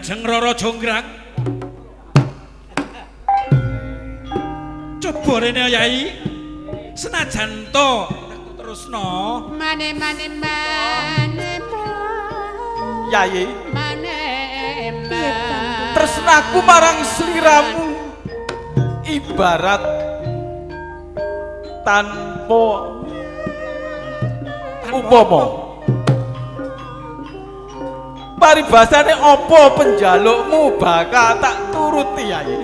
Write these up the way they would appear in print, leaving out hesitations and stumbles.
Wilujeng Roro Jonggrang. Coba rene Yai. Senajan to tak terusno. Mane mane mane Yai, mane Piye, Bandung? tresnaku marang sliramu ibarat tanpa upama. Paribasane apa penjalukmu bakal tak turuti, Yai.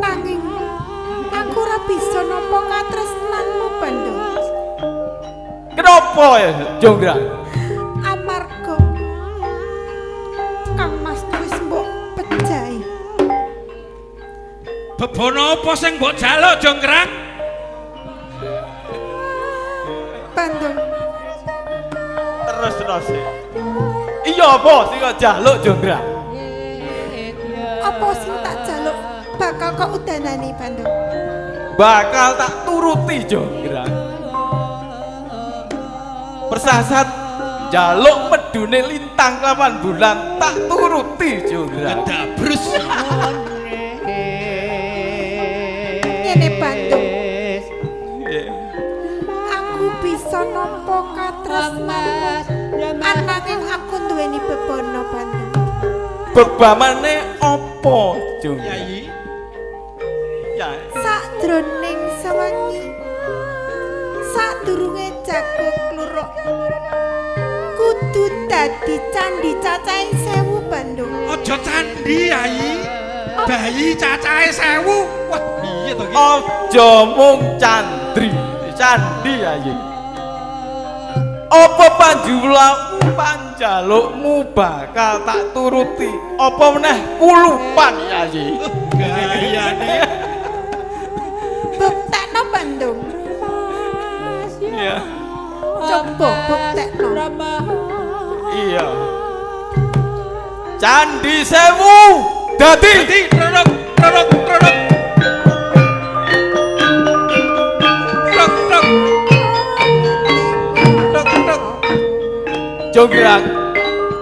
Nanging aku ora bisa nampa katresnanmu, Bandung. Kenapa ya, Jonggrang? Amarga Kang Mas wis mbok pejahi. Bebono apa sing mbok jaluk, Jonggrang? Bandung, Terus terus. Iya apa sing kok jaluk, Jonggrang? Apa sing tak jaluk bakal kok udanani, Bandung? Bakal tak turuti, Jonggrang. Persasat jaluk medune lintang lawan bulan tak turuti, Jonggrang. Gedabrus. Ngene, Bandung, Iya. aku bisa nampa katresnanmu. Ananging aku duweni bebono, Bandung. Bebamane apa, Jonggrang? Yai. Ya. Sakjroning sewengi, sadurunge jago kluruk kudu dadi candhi cacahe 1000, Bandung. Aja candi, Yai. Bayi cacahe 1000. Wah, piye to iki? Aja mung candri, candi Yai. Apa panjulamu panjalukmu bakal tak turuti? Apa meneh kulupan, Yai? Gayane. Buktekno, Bandung. Iya. Coba buktekno. Iya. Candi 1000 dadi Dadi trorok trorok trorok. Trok trok. Trok trok. Jonggrang.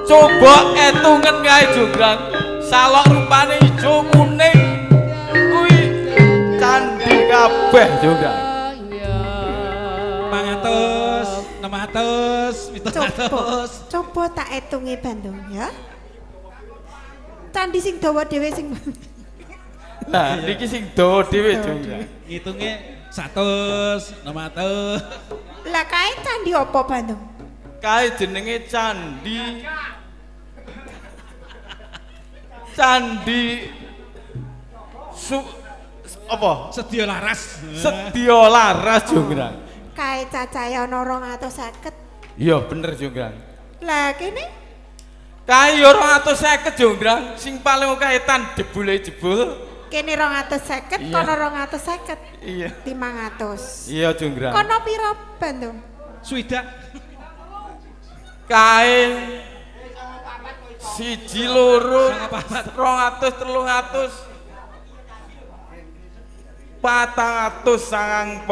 Coba etungen kae, Jonggrang. Salok rupane ijo kuning kuwi candi kabeh, Jonggrang. 500, 600, Coba, 700. coba tak etungi, Bandung, ya. Candi sing dawa dhewe sing Lah niki sing dawa dhewe, Jonggrang. Ngitunge 100, 600. Lah kae candi apa, Bandung? Kae jenenge candi Candi su apa? Sedia laras. Sedya laras, Jonggrang. Kae cacahe ana 250. Iya bener, Jonggrang. Lah kene Kae yo 250, Jonggrang, sing paling akeh etan jebule jebul. Kene 250, Iya. kono 250. Iya. 500. Iya, Jonggrang. Kono pira, Bandung? Swidak. Kae siji loro 94. 200 300 499,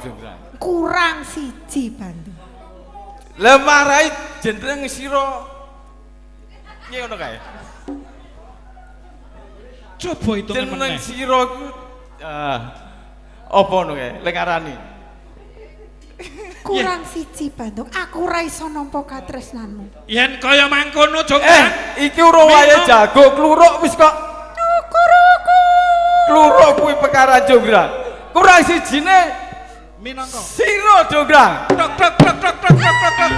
Jonggrang. Kurang siji, Bandung. Lah marai jeneng sira piye ngono kae? Coba hitungan Jeneng meneh. sira ku ah apa ngono kae lek ngarani? Kurang siji, Bandung. Aku ora iso nampa katresnanmu. Yen kaya mangkono, Jonggrang. Iki urung wayahe Minum. jago kluruk wis kok. Kluruk kuwi perkara, Jonggrang. Kurang sijine Minangka. sira, Jonggrang. Trok trok trok trok trok trok trok trok.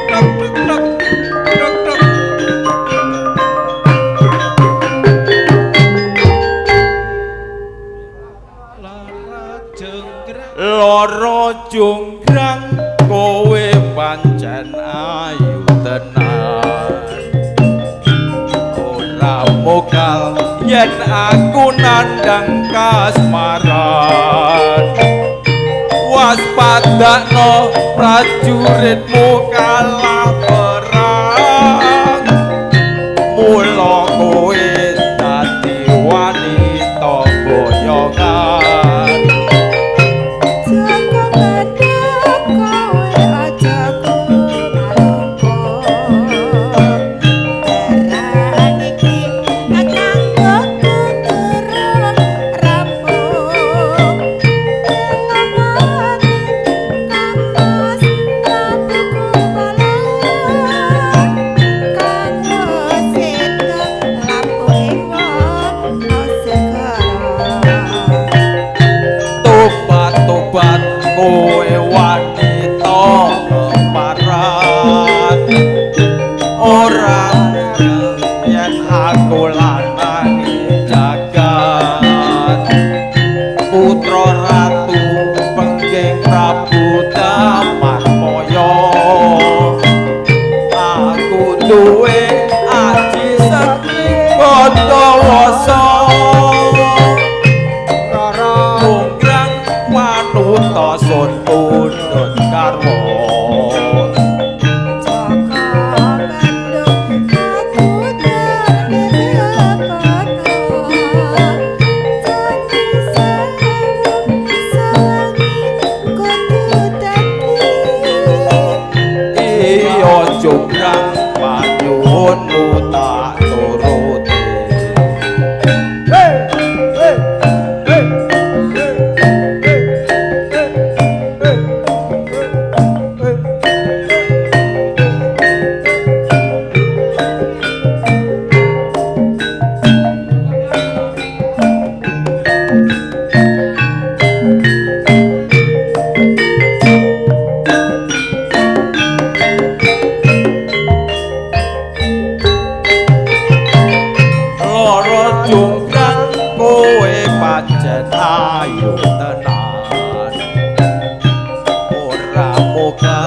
Trok trok trok. Trok trok. Lara Jonggrang. Loro Jonggrang kowe pancen ayu tenan. Ora mokal yen aku nandang kasmaran. Waspadakno prajuritmu kalah perang. Mula kowe dadi wanita boyongan. Jaga badan. Ora yen aku lanang jagat putra ratu pengging Prabu Damarmaya aku duwe aji sekti Bandawasa Jonggrang manuta sun pundhut karwa. Jaka Bandung aku dadi bepono Candi sewu sewengi kudu dadi. Iya jonggrang panyuwunmu tak turuti. Loro jonggrang kowe pancen ayu tenan. Ora moga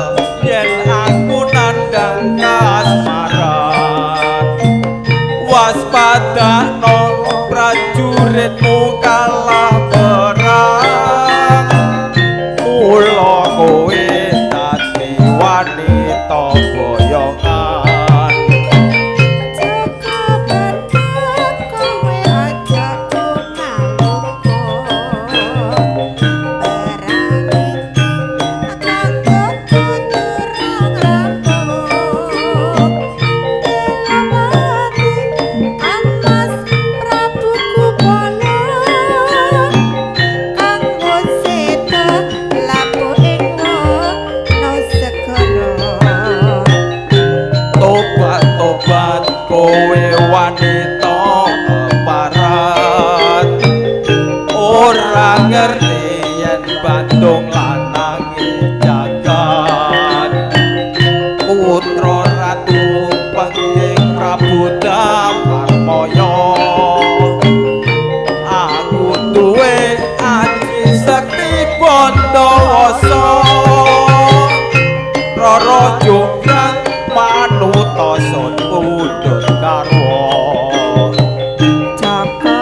yen aku nandhang kasmaran. Waspadakno prajuritmu kalah perang. Mula kowe dadi wanita boyongan. Jaka Bandung kowe aja kumaluko perang iki kanggo durung rampung. Dilapati Kang Mas Prabu Kubala kang wis seda labuh ing wana segara. Tobat-tobat kowe wanita keparat. Ora ngerti yen Bandung lanang jagat. Putra ratu pengging Prabu Damarmaya. Aku duwe aji sekti Bandawasa. Rara jonggrang manuta sun pundhut karwa. Jaka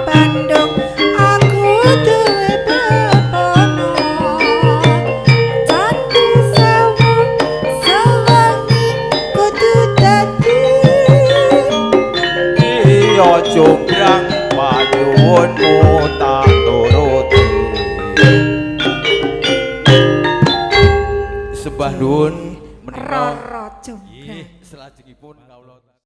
Bandung aku duwe bepono Candi sewu sewengi kudu dadi. Iya jonggrang panyuwunmu tak turuti. Sembah nuwun menika Rara jonggrang. Salajengipun kawula